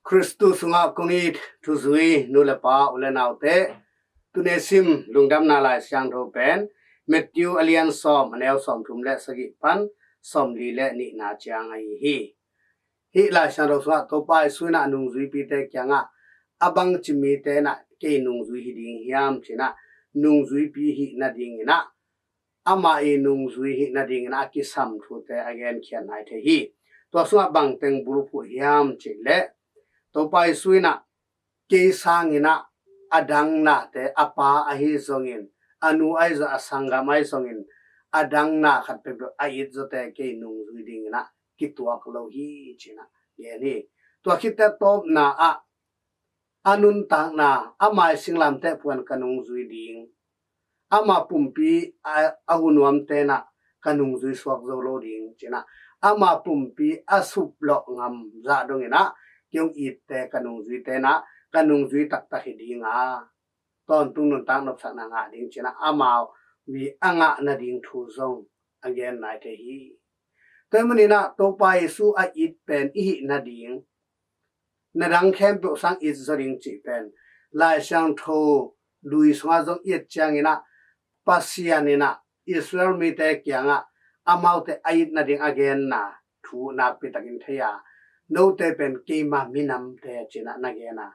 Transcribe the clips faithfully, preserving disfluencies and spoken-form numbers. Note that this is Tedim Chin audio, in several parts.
Khristu sungah kong it thuzui nu le pa, u le naute, tuni sim lungdamna Lai Siangtho pen Matthew a lian sawm, a neu sawmthum le sagih pan sawmli le nihna ciang ahi hi. Hih Lai Siangtho sungah Topa Jesu in ah nungzuipite kiangah, a bangci mite in ah kei nungzui hi ding hiam ci-in ah, nungzuipi hih nadingin ah, amah i nungzui hih nadingin ah a kisam thute a genkhiatna i thei hi. Tua sungah bangteng bulphuh hiam cih leh, Topa Jesu in ah kei sangin ah a dang nate, a pa ahi zongin, a nu ahi zong, a sanggam ahi zongin, a dang na khat peuhpeuh a it zawte kei nungzui dingin ah kituak lo hi ci-in ah gen hi. Tua khit teh tawpna ah a nuntakna, ama i singlamteh phuan ka nungzui ding, ama pumpi a, a hu nuamte in ah ka nungzui suak zo lo ding ci-in ah, ama pumpi a suplawh ngam zah dongin ah kei hong itte, ka nungzuite in ah ka nungzui taktak hi ding a, tawntung nuntak nopsakna ngah ding ci-in ah, amau i a ngah nading thu zong a genna i thei hi. Tua ahih manin ah Topa Jesu a it pen i hih nading, na dang khempeuh sang it zaw ding cih pen Lai Siangtho Lui sungah zong i et ciangin ah, Pasian in ah Israel mite kiangah amaute a it nading a genna thu nakpi takin thei a, note pen keima minamte ci-in ah na gen a,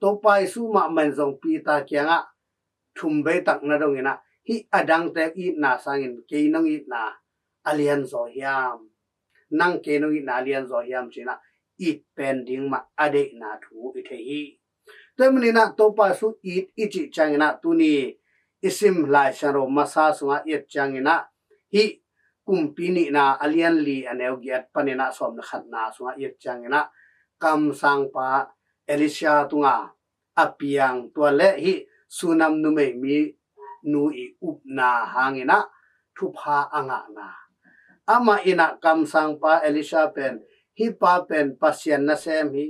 Topa Jesu mahmah in zong Peter kiangah thum bei tak na dongin ah, hih a dangte itna sangin kei nong itna a lian zaw hiam, nang kei nong itna a lian zaw hiam ci-in ah it pen ding mah a deihna thu i thei hi. Tua ahih manin ah Topa Jesu it i cih ciangin ah, tuni i sim Lai Siangtho masa sungah i et ciangin ah, hih Kumpi nihna a lian li, a neu giat panin ah sawm le khatna sungah i et ciangin ah, kamsangpa Elisha tungah a piang, tua le hih Sunam numei mi nu i upna hangin ah thupha a ngahna. Amah in ah kamsangpa Elisha pen, hih pa pen Pasian nasem hi,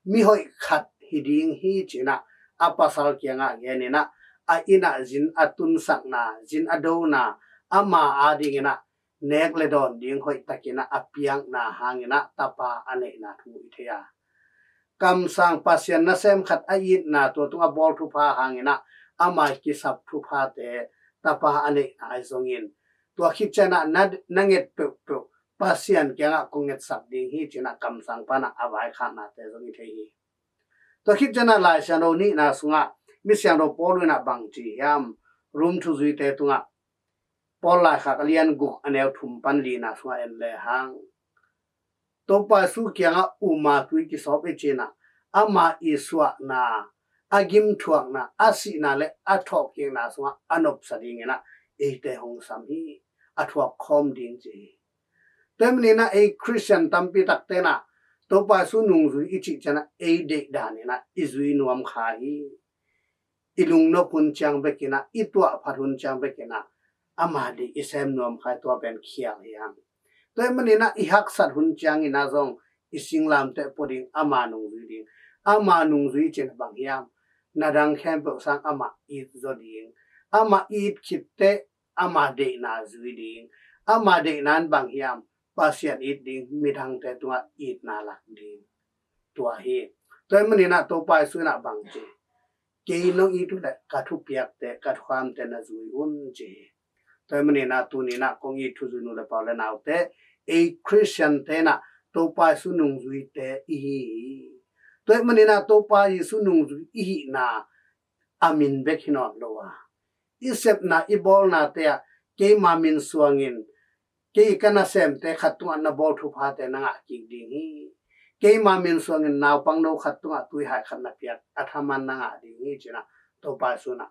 mihoih khat hi ding hi ci-in ah a pasal kiangah genin ah, a inn ah zin a tunsakna, zin a dona, ama adingin ah nek le dawn ding hoih takin ah a piakna hangin ah tapa a neihna thu i thei a, kamsang Pasian nasem khat a itna, tua tungah a bawl thupha hangin ah ama i kisap thuphate tapa a neihna ahi zongin, tua khit ciangin ah na, na nget peuhpeuh Pasian kiangah kong ngetsak ding hi ci-in ah kamsangpa in ah a vaikhaknate zong i thei hi. Tua khit ciangin ah Lai Siangtho nihna sungah mi siangtho Paul in ah bang ci hiam, Rom thuzuite tungah, Paul laikhak a lian guk, a neu thum pan lina sungah en lehang, Topa Jesu kiangah uma tui kisawp i cih in ah, ama i suahna, a gimthuakna, a sihna le a thawhkikna sungah a nopsa dingin ah eite hong sam hi, a thuak khawm ding ci hi. Tua ahih manin ah ei Khristian tampi takte in ah Topa Jesu nungzui i cih ciangin ah ei deih danin ah i zui nuam kha hi. I lungnop hun ciang bekin ah, i tuahphat hun ciang bekin ah ama deih i sem nuam kha hi, tua pen khial hi hang. Tua ahih manin ah i haksat hun ciangin ah zong i singlamteh pua ding, ama nungzui ding. Ama nungzui cih in bang hiam, na dang khempeuh sang amah it zaw ding. Amah it khit teh ama deihna zui ding. Ama deihna in bang hiam, Pasian it ding, midangte tungah itna lak ding. Tua hi. Tua ahih manin ah Topa Jesu in ah bang ci, kei nong it uh leh ka thupiakte, ka thuhamte na zui un ci hi. Tua ahih manin ah tuni in ah kong it thuzui nu le pa, u le naute, ei Khristiante in ah Topa Jesu nungzuite i hi hi. Tua ahih manin ah Topa Jesu nungzui i hihna a min bek hi nawn lo a, i sepna, i bawlnate ah keima min suangin, kei ka nasemte khat tungah na bawl thuphate na ngah kik ding hi. Keima min suangin naupangno khat tungah tuihai khat na piak a thaman na ngah ding hi ci-in ah Topa Jesu in ah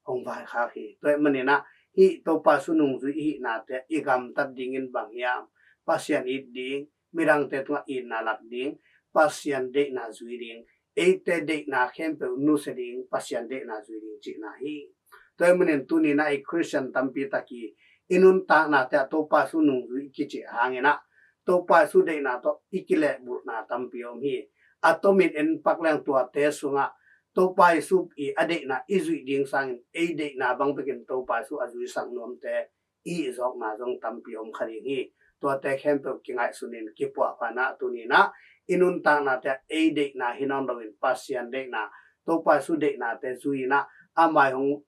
hong vaikhak hi. Tua ahih manin ah hih Topa Jesu nungzui i hihnate i gamtat dingin bang hiam, Pasian it ding, midangte tungah itna lak ding, Pasian deihna zui ding, eite deihna khempeuh nusia ding, Pasian deihna zui ding cihna hi. Tua ahih manin tuni in ah ei Khristian tampi tak i, i nuntaknate ah Topa Jesu nungzui i kicih hangin ah Topa Jesu deihna tawh i kilehbulhna tampi om hi. A tomin en pak leng tuate sungah Topa Jesu i a deihna i zuih ding sangin ei deihna bang bekin Topa Jesu a zuisak nuamte i hih zawkna zong tampi om kha ding hi. Tuate khempeuh kingaihsunin kipuahpha in ah tuni in ah i nuntaknate ah ei deihna hi nawn loin Pasian deihna, Topa Jesu deihnate zui-in ah amah hong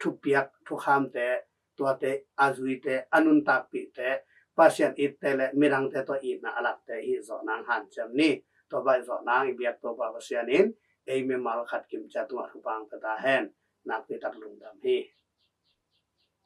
thupiak thukhamte, tuate a zuite, a nuntakpihte, Pasian itte le midangte tawh itna a lakte hi zawh nang hanciam ni. Tua baih zawh nang i biak Topa Pasian in ei mimal khat kimcia tungah thupha hong pia ta hen. Nakpi tak lungdam hi.